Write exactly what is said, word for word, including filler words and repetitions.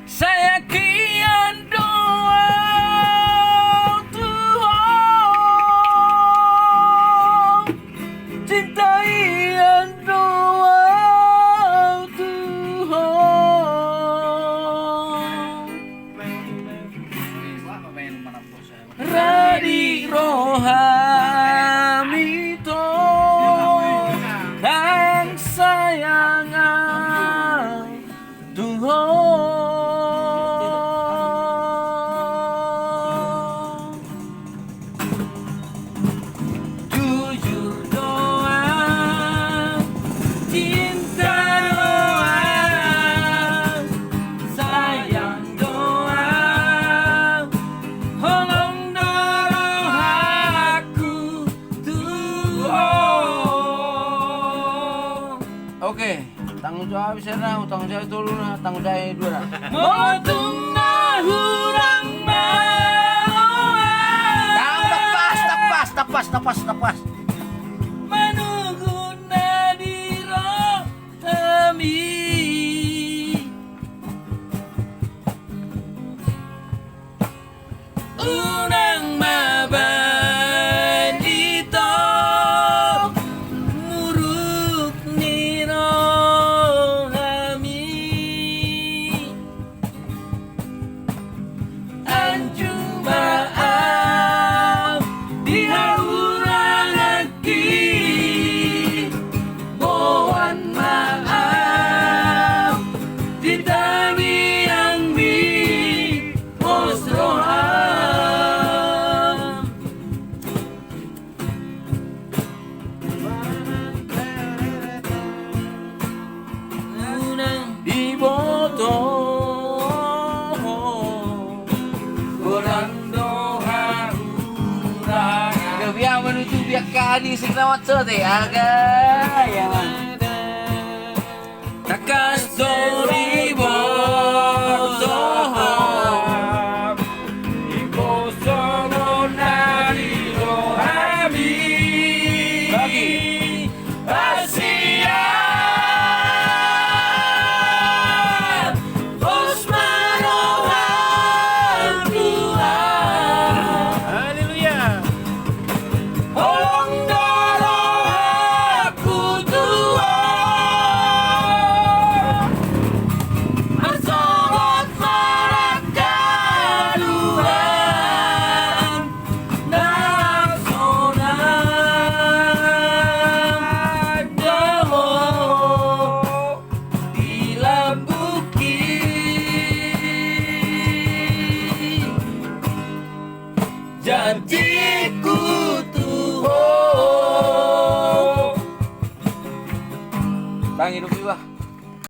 Sayang hian do au tu ho, cinta hian do au tu ho. Radi roham i do nang sayang au tu ho. Jujur do au, cinta do au, sayang do au, holong do rohangku tu ho. Oke, tanggung jawab sena, tanggung jawab tolu na, tanggung jawab dua na. Molo tung na hurang ma roha. Tapas, tapas, tapas, tapas, tapas. Manuhuk na di rohami. Unang ma baen ito muruk ni rohami. Anju ma au di hahurangan i, boan ma au di tangiangmi pos roha. Unang diboto ho, godang do hahurangan. Gabe au manuju biak kadi sing lewat sote aga ya. Tangkas do diboto ho, diboto ho na di rohami. Bagi. Pasian, pos ma roham tu au. Haleluya. Holong do rohangku tu ho. Marsogot marangkaluan na sonang do ho di lambungki. Janjiku tu ho. Tangi dulu, Iwa.